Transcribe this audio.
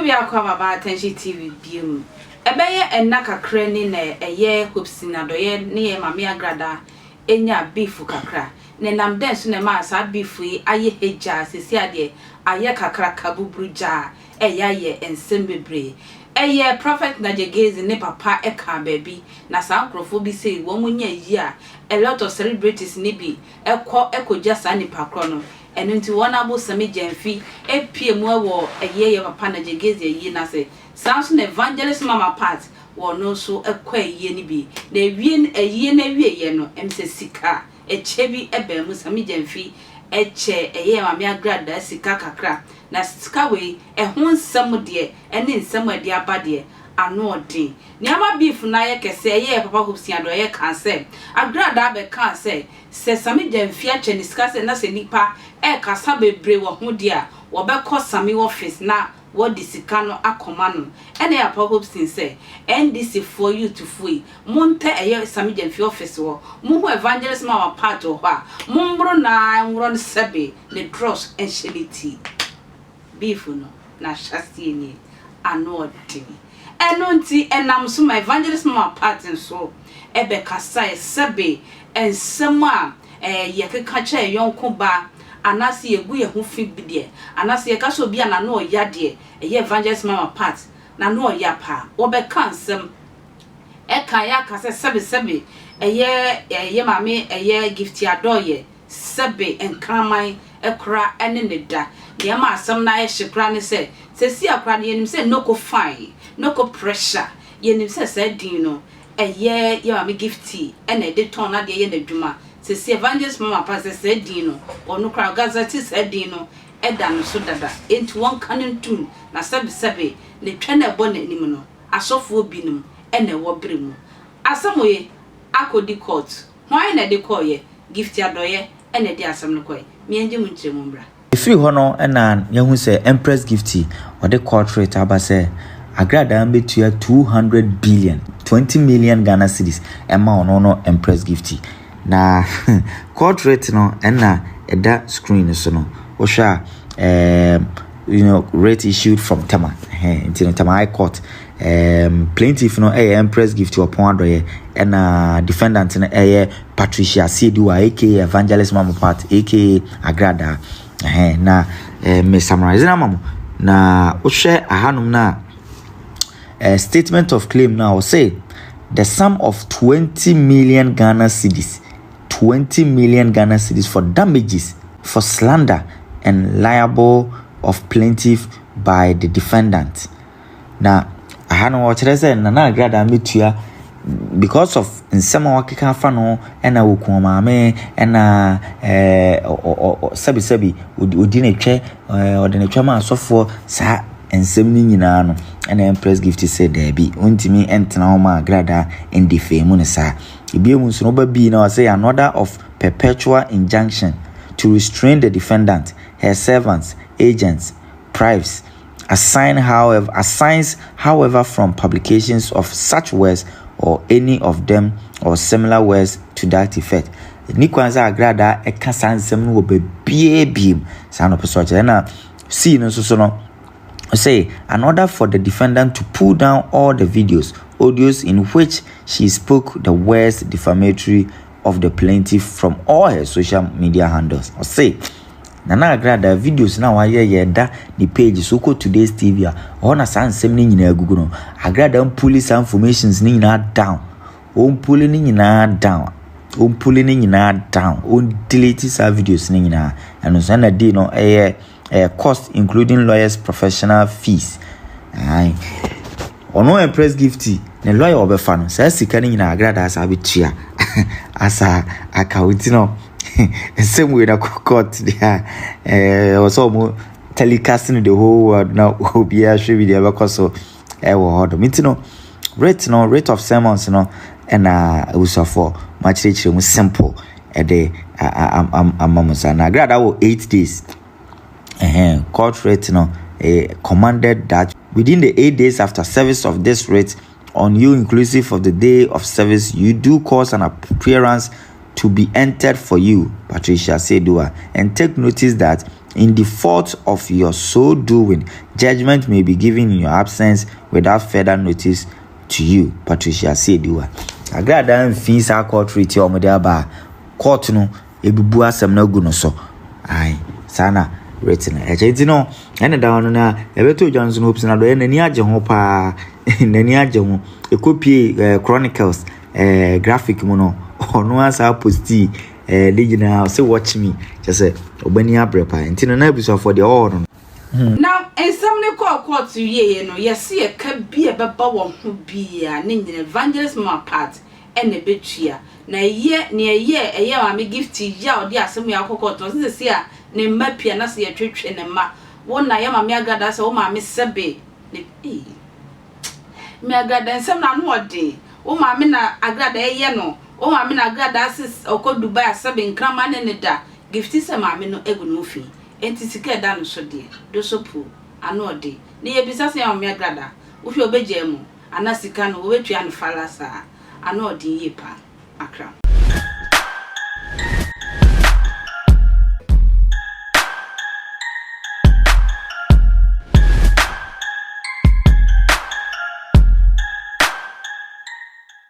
Biako aba Attention TV biom. Ɛbɛyɛ ɛnna kakra ni na ɛyɛ Hopeson Adorye ne yɛ Maame Agrada enya beef kakra. Na ɛnam dɛn so na ɛmaa saa beef yi ayɛ hegyaa? Sisi adeɛ ayɛ kakraka buburu gyaa, ɛyɛ ayɛ nsɛm bebree. Ɛyɛ Prophet Nigel Gaisie ne papa ɛka baabi na saa nkurɔfoɔ bi sei wɔn mo nya yi a, a lot of celebrities ne bi ɛkɔ ɛkɔgya saa nipa korɔ no. Ɛno nti wɔn abo Sammy Gyamfi epie mu ɛwɔ ɛyɛ yɛ papa Nigel Gaisie ayie n'ase. Saa nso na Evangelist Mama Pat wɔn nso ɛkɔ ayie no bi. Na ewie ayie no awieɛ no, sɛ sika ɛkyɛ bi ɛbɛn mu, Sammy Gyamfi ɛkyɛ ɛyɛ Maame Agrada sika kakra. Na sika wei ɛho nsɛm deɛ, ɛne nsɛm a ɛde aba deɛ, ano ɔden. Nneɛma beef no ayɛ kɛse. Ɛyɛ papa Hopeson Adorye ka sɛ Agrada bɛka sɛ Sammy Gyamfi akyɛ ne sika sɛ na sɛ nipa ɛrekasa bebree wɔ ho deɛ a, wɔbɛkɔ Sammy office na wɔde sika no akɔma no. Ɛna yɛ papa Hopeson sɛ NDC foɔ, youth foɔ yi, montɛ ɛyɛ Sammy Gyamfi office hɔ, mohu Evangelist Mama Pat wɔ hɔ a, momboro na nworɔ no sɛbe ne dross nhyɛ ne ti. Beef no na ahyɛseɛ nie, ano ɔden. Ɛno nti ɛnam so ma Evangelist Mama Pat nso ɛbɛkasa sɛbe nsɛm a yɛkeka kyerɛ yɔnko ba anaasɛ yɛgu yɛn ho fi bi deɛ, anaasɛ yɛka sɛ obi a n'ano ɔya deɛ, ɛyɛ Evangelist Mama Pat n'ano ɔya paa. Wɔbɛka nsɛm ɛka yɛ aka sɛ sɛbe ɛyɛ maame ɛyɛ Gifty Adorye, sɛbe nkraman ɛkora ɛne ne da. Nneɛma asɛm no ayɛ hye koraa ne sɛ sɛsi akora no, yɛnim sɛ Noko Fine, Noko Pressure, yɛnim sɛ saa din no ɛyɛ yɛ maame Gifty ɛna ɛde tɔn n'adeɛ, yɛ n'adwuma. Sɛsi Evangelist Mama Pat sɛ saa din no, ɔno koraa gazette saa din no ɛda no so dada, enti wɔnka no ntum. Na sɛbesɛbe ne twɛ no ɛbɔ n'anim no, asɔfoɔ binom ɛna ɛwɔ bere mu. Asɛm yi akɔdi court. Hwan na ɛde kɔɔyɛ? Gifty Adorye ɛna ɛde asɛm no kɔɛ. Miɛngye mu nkyerɛ mu mbra. Ɛfiri hɔ no, ɛna yɛhu sɛ Empress Gifty ɔde court writ aba sɛ Agradaa mbɛtua 200 billion 20 million Ghana cedis ɛma ɔno no Empress Gifty. Na court writ no ɛna ɛda screen no so no. Wohwɛ a, writ issued from Tema, nti no Tema High Court. Plaintiff no ɛyɛ Empress Gifty Oppong Adorye, ɛna defendant no ɛyɛ Patricia Asieduwa, aka Evangelist Mama Pat, aka Agradaa. Na me summarize na ama mo. Na wohwɛ ahanom no a, statement of claim na ɔsɛ the sum of 20 million Ghana cedis, 20 million Ghana cedis for damages for slander and libel of plaintiff by the defendant. Na aha no wɔkyerɛ sɛ Nana Agradaa mɛtua because of nsɛm a wakeka afa no, ɛna wɔku maame, ɛna sɛbisɛbi odi ne twɛ, ɔde ne twɛ ma asɔfoɔ. Saa nsɛm no nyinaa no, ɛna Empress Gift sɛ daabi, ɔntumi ntena hɔ ma Agradaa ndefame mu no saa. Ebien mu nso no, ɔba bii na ɔsɛ an order of perpetual injunction to restrain the defendant, her servants, agents, prives, assigns however from publications of such words or any of them or similar words to that effect. Ni kwan sɛ Agradaa ɛka saa nsɛm no wɔ baabiara biem. Saa na ɔpɛ sɛ ɔkyerɛ. Ɛna C no nso so no, say an order for the defendant to pull down all the videos, audios in which she spoke the words defamatory of the plaintiff from all her social media handles. Ɔse Nana Agrada videos na wayɛ yɛ da ne page so, kɔ Today's TV a, ɔhɔ na saa nsɛm no nyinaa gugu no. Agrada mpull saa informations no nyinaa down, ɔmpull no nyinaa down, ɔmpull no nyinaa down, ɔndelete saa videos no nyinaa. Ɛno nso ɛna di no ɛyɛ cost including lawyers' professional fees. Ayi ɔno Empress Gifty ne lawyer ɔbɛfa no, saa sika no nyinaa Agrada asa abɛtua asa aka wo. Nti no nsɛm wei na court deɛ a, ɛwɔ sɛ ɔmo telecast no the whole world na obiara hwɛ bi deɛ ɛbɛkɔ so ɛwɔ hɔ dɔm. Nti no writ no, writ of summons no, ɛna abusuafoɔ mo akyerɛkyerɛ mu simple ɛde ama mo sa. Na Agrada wɔ 8 days. Court writ no commanded that within the 8 days after service of this writ on you, inclusive of the day of service, you do cause an appearance to be entered for you, Patricia Sedua, and take notice that In default of your so doing, judgment may be given in your absence without further notice to you, Patricia Asieduwa. Agradaa mfii saa court writ a wɔde aba a, court no ebubu asɛm no agu no so. Ae, saa na writ no ɛkyɛ. Nti no, ɛna da hɔ no na ɛbɛtɔ odwa nso no, Hope Sinadɔyɛ n'ani agye ho paa. N'ani agye ho. Ɛkɔpie Chronicles graphic mu no, ɔno asa postii ne nyinaa ɔsɛ watch me, kyɛ sɛ ɔbɛni abrɛ paa. Nti no na abusuafoɔ deɛ ɔwɔ no. Na nsɛm no kɔɔ court wieɛ no, yɛse yɛka bi a ɛbɛba wɔn ho biara ne nyina Evangelist Mama Pat ɛna ɛbɛtua. Na ɛyɛ nea ɛyɛ Maame Gift yi a ɔde asɛm yi akɔ court no, ɔse sɛsi a ne mma pii na sɛ yɛtwetwe ne mma wo na yɛ Maame Agrada sɛ wo maame sɛbe ne ee me Agrada nsɛm na ano ɔden wo maame na Agrada ɛyɛ no, wo maame na Agrada ase ɔkɔ Dubai a sɛbe nkrama ne ne da Gift sɛ maame no egu ne ho fi. Enti sika ɛda no so deɛ do so po ano ɔden ne yɛbisa sɛ yɛ Maame Agrada wohwɛ obɛgyaa mu anaa sika no wɔbɛtua no fala saa ano ɔden yie paa akra.